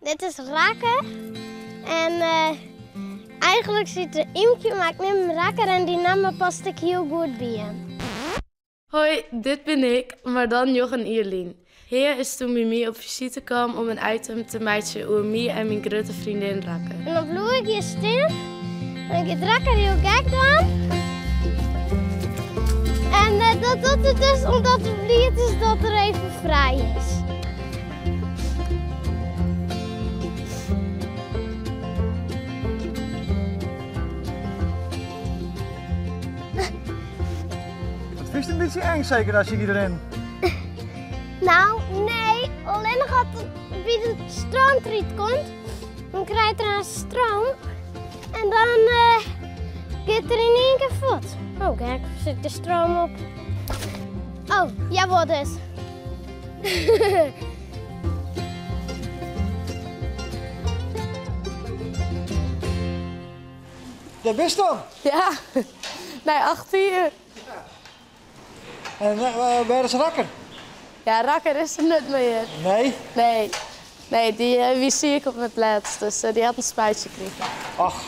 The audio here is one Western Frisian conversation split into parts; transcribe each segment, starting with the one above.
Dit is Rakker. En eigenlik sit er Ymkje, mar ik nim him Rakker en dy namme past ek hiel goed by him. Hoi, dit bin ik, mar dan njoggen jier lyn. Hea is toen by my op fisite kaam om in item te meitsjen oer my en myn grutte freondin Rakker. En dan bliuw ik hjir stean. Dan giet Rakker hiel gek dwaan. En dat docht er dus omdat er bliid is dat er even frij is. Dat fynst in bytsje eng seker as je iedereen. Nou, nee. Allinnich as it by de stroomtried komt, dan krijt er in stroom en dan giet er yn ien kear fuort. Oh, gek, sit de stroom op. Oh, jawol dus. Dêr bist dan? Ja, nei 8 jier. En wêr is Rakker? Ja, Rakker is der net mear. Nee? Nee. Nee, dy wie siik op it lêst, dus dy hat in spuitsje krigen. Och.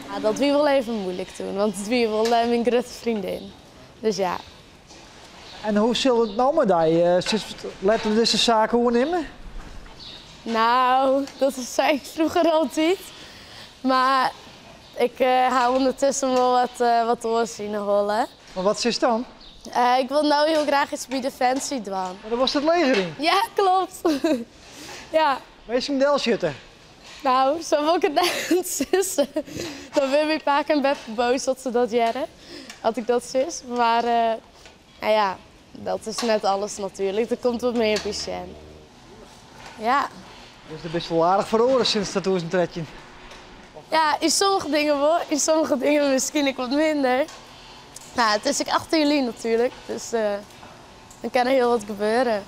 Ja, dat wie wol even muoilik toen, want it wie wol myn grutte freondin. Dus ja. En hoe sil it no mei dy? Silst letter dizze saak oernimme? Nou, dat sei ik froeger altyd. Mar ik ha ûndertusken wol wat oars yn 'e holle. Mar wat silst dan? Ik wol no hiel graach iets by Definsje dwaan. Mar dan wolst it leger yn? Ja, kloppet. Ja. Minsken delsjitte? Nou, sa wol ik it net sizze. Dan wurde myn pake en beppe boas as se dat hearre, as ik dat sis. Mar nou ja, dat is net alles natuerlik. Der komt wat mear by sjen. Ja. Dus do bist wol aardich feroare sinds 2013? Ja, yn sommige dingen wol, yn sommige dingen miskien ek wat minder. No, it is ek 8 jier lyn natuerlik, dus dan kin der hiel wat gebeure.